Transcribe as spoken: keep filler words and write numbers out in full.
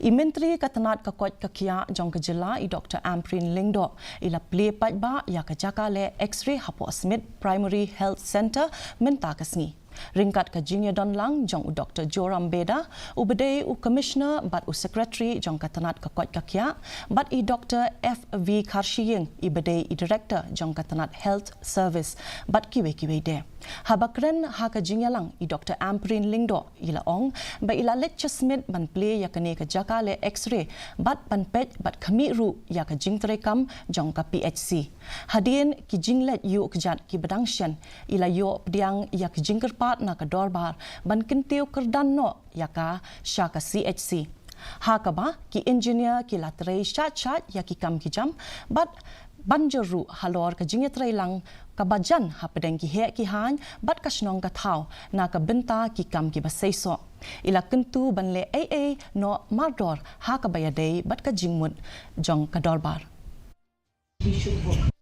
I Myntri ka tnat ka koit ka khiah jong ka jylla i Dr Ampareen Lyngdoh i la plie paidbah ïa ka jaka leh X-ray hapoh Smit Primary Health Centre mynta ka sngi. Ryngkat ka jingïadon lang jong u Dr Joram Beda, u ba dei u Commissioner bad u Secretary jong ka tnat ka koit ka khiah, bad i Dr F V Kharshiing, i ba dei i Director jong ka tnat Health Service, bad kiwei kiwei de. Haba kren ha ka jingïalang, i Dr Ampareen Lyngdoh i la ong ba i la leit sha Smit ban plie ïa kane ka jaka leh X-ray bad ban peit bad khmih ruh ïa ka jingtreikam jong ka P H C. Hadien ki jingleit ïuh kjat ki ba dang shen, i la ïoh pdiang ïa ki jingkyrpad na ka dorbar ban kyntiew kyrdan noh ïa ka sha ka C H C. Ha kaba ki engineer ki la trei shait shait ïa ki kam ki jam bad ban jur ruh halor ka jingïatreilang kaba jan hapdeng ki heh ki haiñ bad ka shnong ka thaw na ka bynta ki kam ki ba seisoh. I la kyntu ban leh ei ei noh mardor ha kaba ïadei bad ka jingmut jong ka dorbar.